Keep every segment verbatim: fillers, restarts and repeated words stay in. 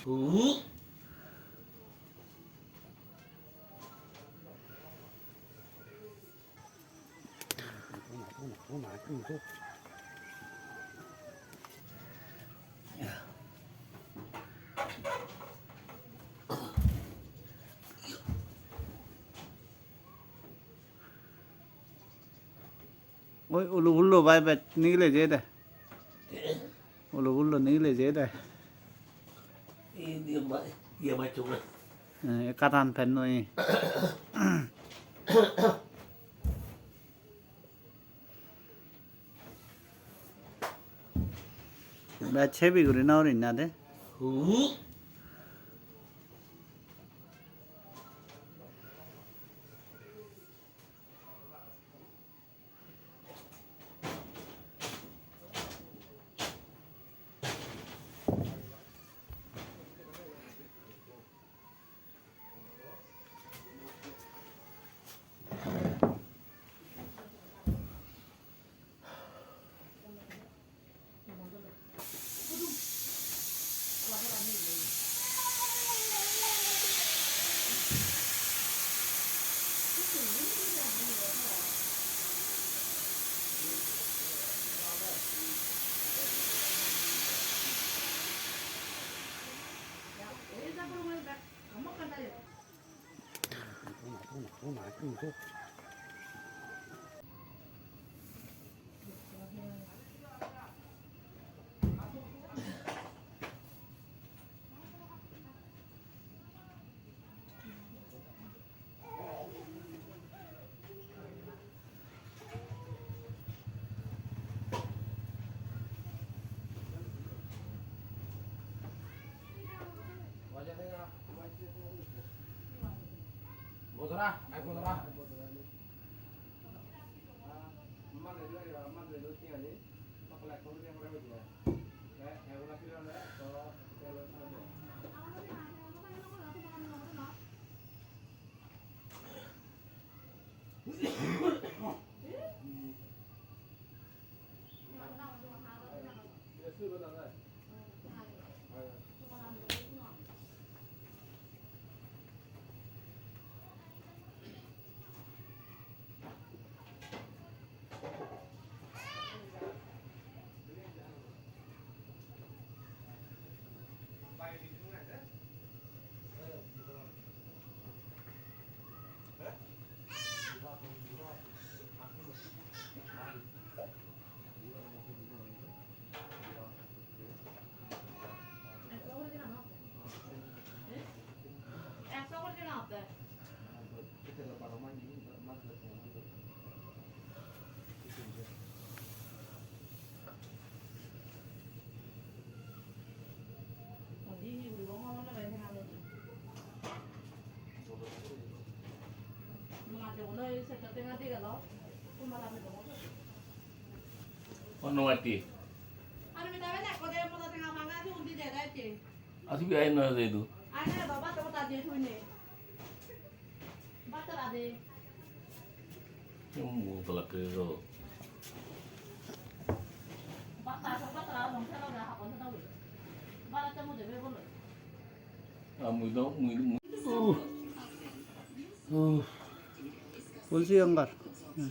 Oi, ulu hullo bai bej nigile jede. Ulu hullo nigile jede. Ei, ei, ma-, ei, ma chunga. Eh, katan pen noi. Bej heavy guri no rinna de. Hmm? Onno matti. Asi bi ai no jai du. Mu tolak ke do. Amui do, mui, mui. Uh. Uh. Tulsi anggar. Hmm.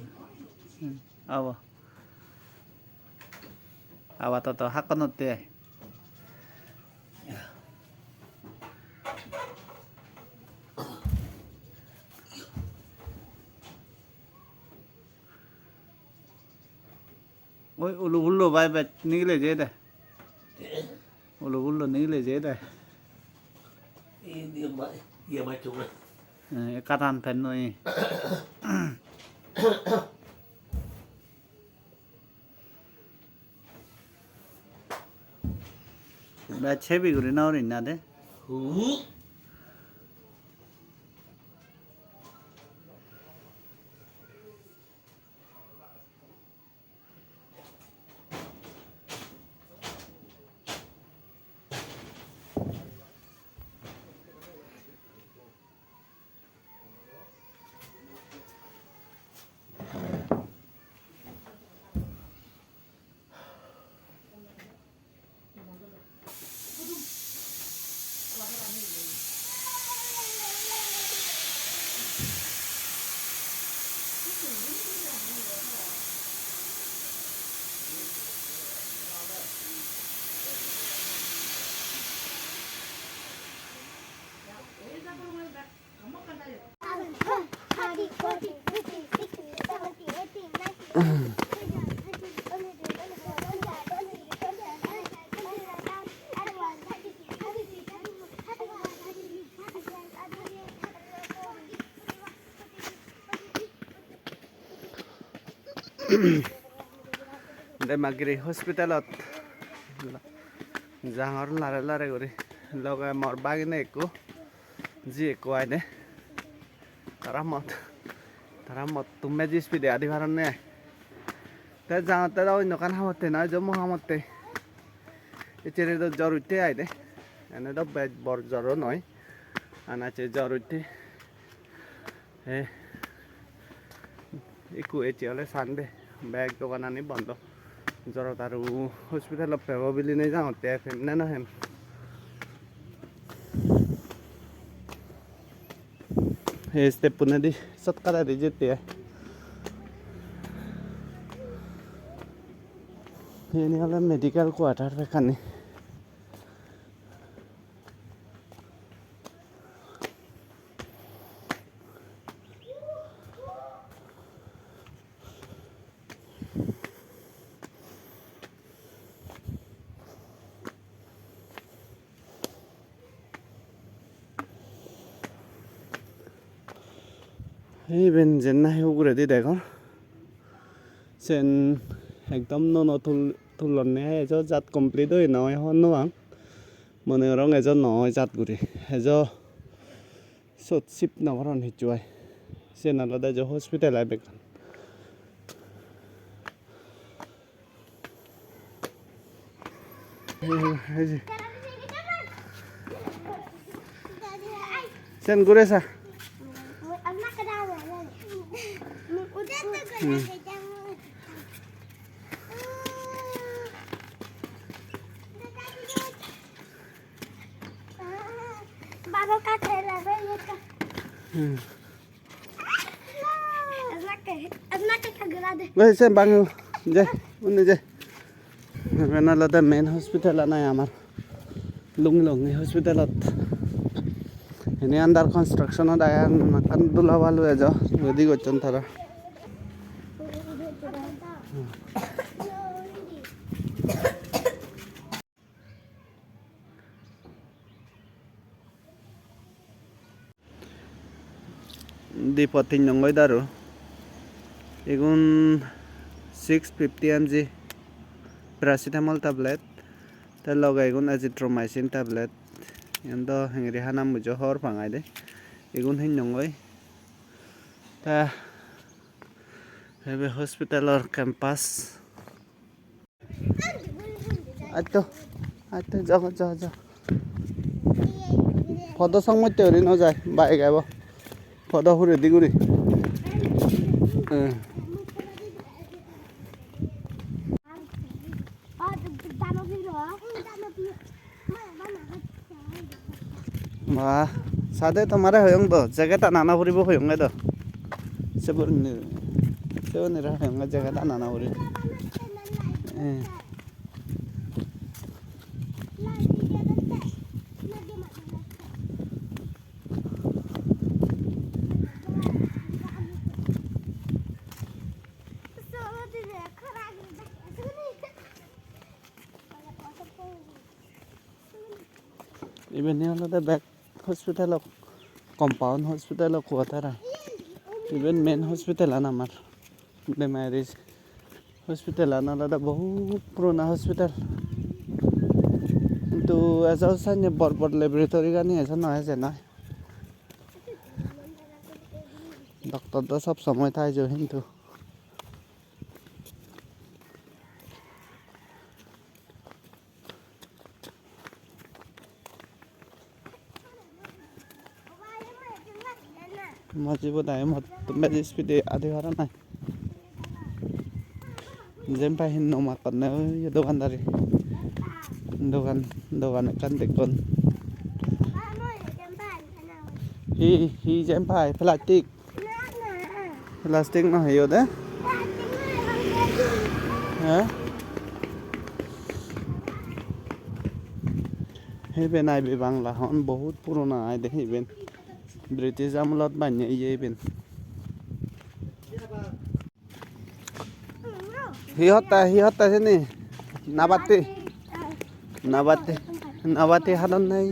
Hmm. Abo. Awa toto hakkonotte ai. Oi, ulu hullo bai bej nigile jede. Ulu hullo nigile jede. Ei, ei, ma-, ei, ma chunga. Eh, katan pen noi. Bej heavy guri no rinna de. Hmm? Demagiri hospitalot jangor lare lare guri, loge mor bagine ekko, ji ekko aide. Tara mot, tara motto mej speed-e adi paronne ai. Te jangotte do onno ekkan hamotte noi, jommo hamotte. Echere do jor utte aide. Ene do bej bor jor o noi. Anache jor utte. He, ikku ecche ole Sunday, bek doganani bondo. Joro taru hospital-ot pebo bilinei jangotte, pem ne no pem. Ei step-punedi shortcut-edi jette ai. Iyeni ole medical quarter bekkani. Iben jen nahi uguredi degong, sen ekdom nuo nuo tul-, tullonne ai, ejo jat complete oye na oi hobor no pang. Mone gorong ejo no oi jat guri. Ejo sot shift no goron hissu ai. Siyen olode ejo hospital ai bekkan. Ei je. Sen gure sa. Hmm. Hmm. Oi, se bango. Je, undi je. Iben olode main hospital an ai amar. Lunglungi hospitalot. Ini under construction ot age, ekkan dula balu ejo. Ready gocchon tara. Di pot tin nongoi daru. Igun six fifty M G paracetamol tablet. Te loge igun azithromycin tablet. Iyan do hengiri hana mujo hobor pang ai de. Igun tin nongoi. Te ebe hospitalor campus. Atto, atto, jo, jo, jo. Podo song motte guri no jai, bike ebo. Podo huredi guri. Eh. Ba, sade tomare hoyong do, jacket anana puribo hoyonge do. Sebonni, sebonnire hoyonge jacket anana puribo. Eh. Iben hi olode bek hospital o compound, hospital o quarter ai. Iben main hospital an amar Bemari hospital an olode bohut purona hospital. Hintu ejo sanne bor bor laboratory gani ejo no eje noi. Doctor do sob somoi thai jo hintu. Maji bo dai mot bej speed-e adi para nai. Jempai hinno makkonne oi dogandari. Dogan, dogan ekkan dekkon. Hi, hi jempai plastic. Plastic no heyo de? He? Iben I B Bangla hon, bohut purona ai de iben. British amolot bannye iye iben. Hi hotte, hi hotte sini? Nabatti. Nabatti. Nabatti hadon nei.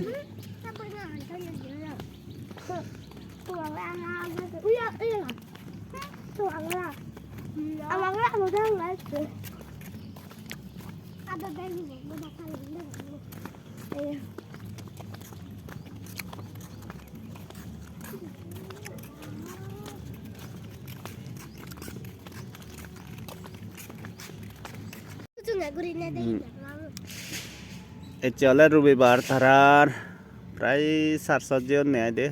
Ecche ole rubibar, tarar prai sar sot jeyonne ai de.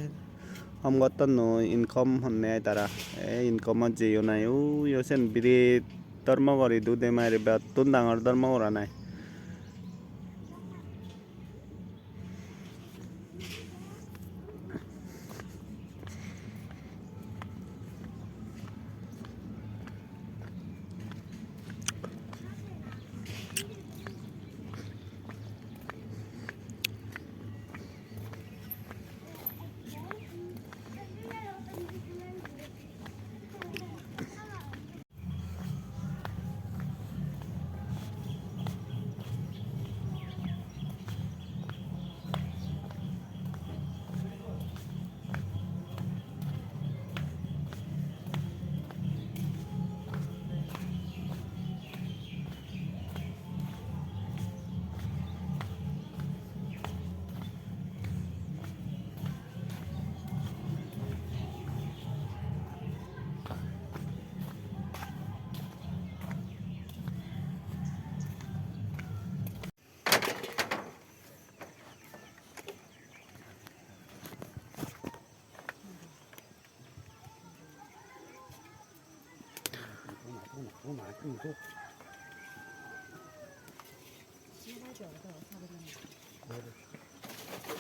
Hom gottonnoi, income honne ai tara. E income-ot jeyon ai, uyo sen biret dhormogor idu de maire, begottun dangor dhormogor anai.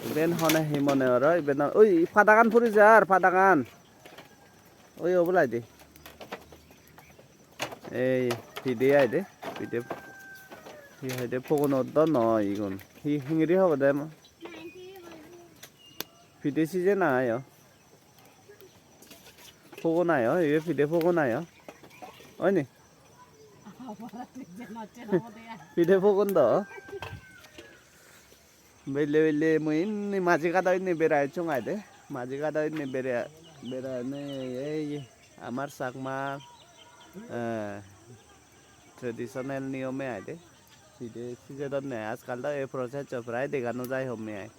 Iben hone hi mone oro? Iben o-, ui, padagan puri jar, padagan. Ui, oboladi. Ei pide ai de, pide. Hi hoide, pogonot do noi igun. Hi hingiri hobode mo? Pide season ai o. Pogon ai o, ibe pide pogon ai o. Oi ni? Pide pogon do. Belle belle mui indi maji gado indi berai ecchong ai de. Maji gado indi bere-, berane ei amar Chakma, eh, traditional niyome ai de. Pide sijadonne, ajkal do ei process-o prai dega no jai homme ai.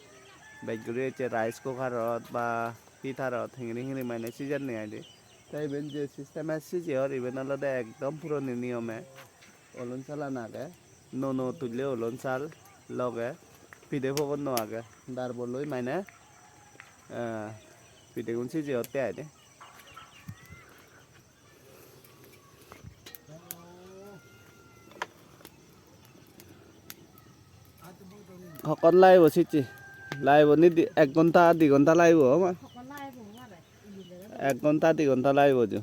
Bej guri ecche rice cooker-ot ba heater-ot hingiri hingiri mane sijanne ai de. Te iben je system-e sijeyon, iben olode ekdom puroni niyome. Olon salan age, nuo nuo tulle olon sal, loge pide pogonno age, darbo loi mane, eh, pidegun sijeyotte ai de. Hokkon lagibo sicche? Lagibo ni di, ek ghonta, di ghonta lagibo ama? Ek ghonta, di ghonta lagibo jo.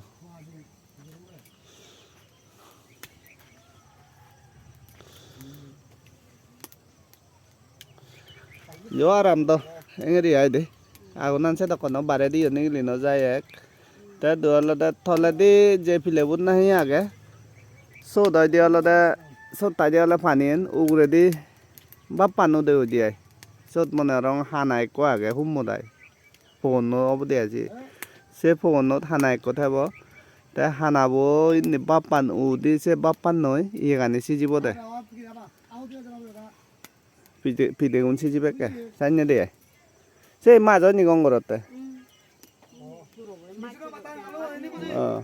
Jo aram do, engeri ai de. Agunan sedokkon no, baredi yo nigili no jai ek. Te do olode toledi je pilebot nahi age, sot oide olode, sot taide ole paniyen, uguredi bappan ude ude ai. Sot mone gorong hana ekko age, hummot ai. Pogonno obode ai je. Se pogonnot hana ekko thebo. Te hanabo indi bappan udi, se bappannoi iyegani sijibode. Pide, pidegun sijibekke, sannye de ai. Se majo ni gom gorotte. Oh.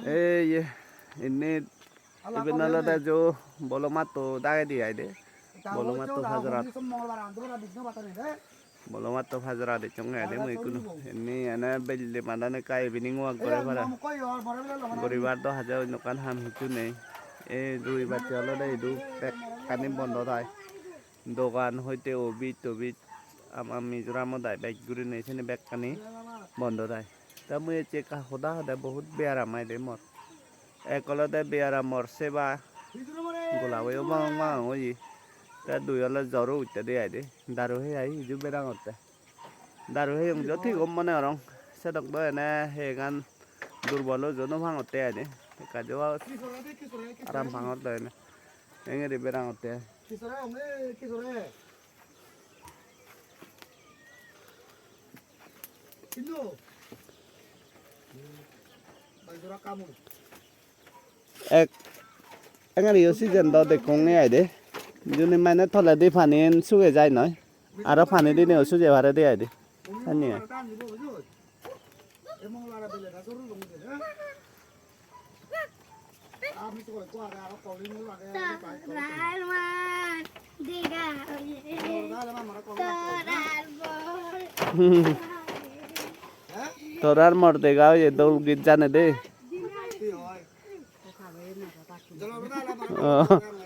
Ei ye, inni iben olode jo bolo matto dagedi ai de. Bolo matto pajarat. Bolo matto pajarat ecchonge ai de mui ikkunu. Inni ene belle madan ekka evening walk gore para. Guribar do haja onno ekkan ham hissu nei. Ei ruibatte olode idu bekkani bondo thai. Dogan hoite office toffice ama Mizoramot ai bej gurinei sini bekkani bondo thai. Te mui ecche ekka hoda hode, bohut bearam ai de mor. Ek olode bearamor seba, golabo yo bang bang oye. Te dui ole jor o utte de ai de. Daru hei ai hiju berangotte. Daru heyong jo thik gom mone gorong. Sedok do ene heyegan durbol ojo no pangotte ai de. Ekka jo aram pangor do ene. Engeri berangotte ai. Ek engari yo season do dekkong ne ai de. Juni mane toledi pani en suge jai noi. Aro pani dine o suje pare de ai de. Ani ai. Torar mar dega oye. Torar bor. Torar mor dega oye dol git jane de. Oh.